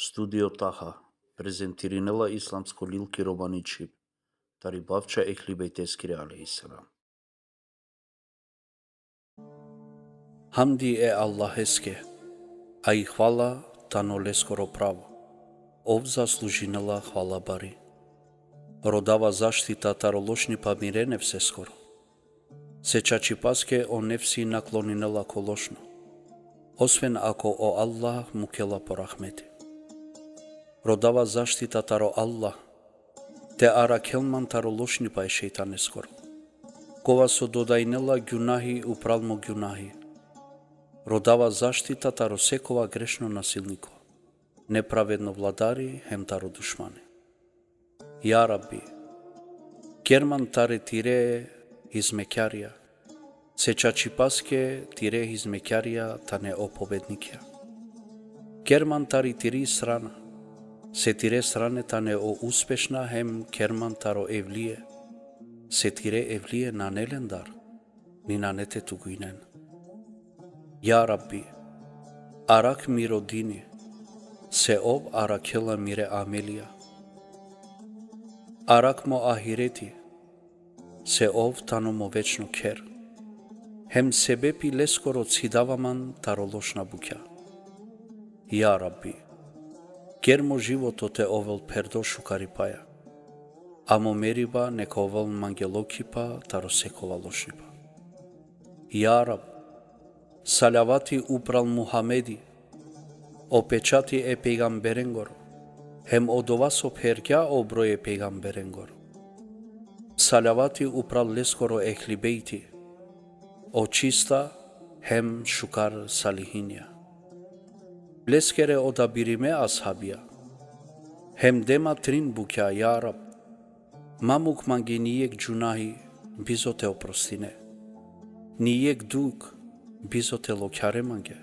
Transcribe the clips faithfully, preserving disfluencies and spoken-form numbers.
Studio Taha prezentirinela islamsko lil ki romani čhib, tari bavča Ehli Bejteskiri alejhi selam. Hamdi e Allaheske, a i hvala tano leskoro pravo. Ov zaslužinela hvala bari. Rodava zaštita taro lošnipa mire nefseskoro. Se čačipaske o nefsi nakloninela ko lošno, osven ako o Allah mukela po rahmeti. Rodava zaštita taro Allah, te arakhel man taro lošnipa e šejtaneskoro, kova so dodajnela gjunahi upral mo gjunahi. Rodava zaštita taro sekova grešno nasilniko, nepravedno vladari hem taro dušmani. Ja Rabbi, ker man tare tire hizmekjarja, se čačipaske tire hizmekjarja tane o pobednikja. Ker man tari tiri strana, se tire strane tane o uspešna hem ker man taro evlije, se tire evlije nane len dar, ni nane te tugujnen. Ja Rabbi, arakh miro dini, se ov arakhela mire amelija. Arakh mo ahireti, se ov tano mo večno kher. Hem sebepi leskoro cidava man taro lošna bukja. Ja Rabbi, ker mo životo te ovel pherdo šukaripaja, a mo meriba neka ovel mangelo kipa taro sekova lošnipa. Ja Rab, salavati upral Muhamedi, o pečati e pejgamberengoro, hem odova so phergja o broj e pejgamberengoro. Salavati upral leskoro ehli bejti, o čista hem šukar salihinja. Leskere odabirime ashabija, hem de ma trin bukja, ja Rab, ma muk mange nijek gjunahi bizo te oprostine, nijek dug bizo te lokjare mange,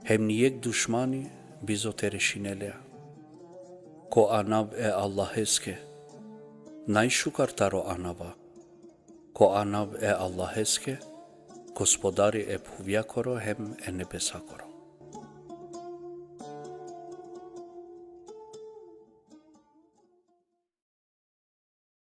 hem nijek dušmani bizo te rešine lea. Ko anav e Allaheske, najšukar taro anava. Ko anav e Allaheske, Gospodari e phuvjakoro hem e nebesakoro.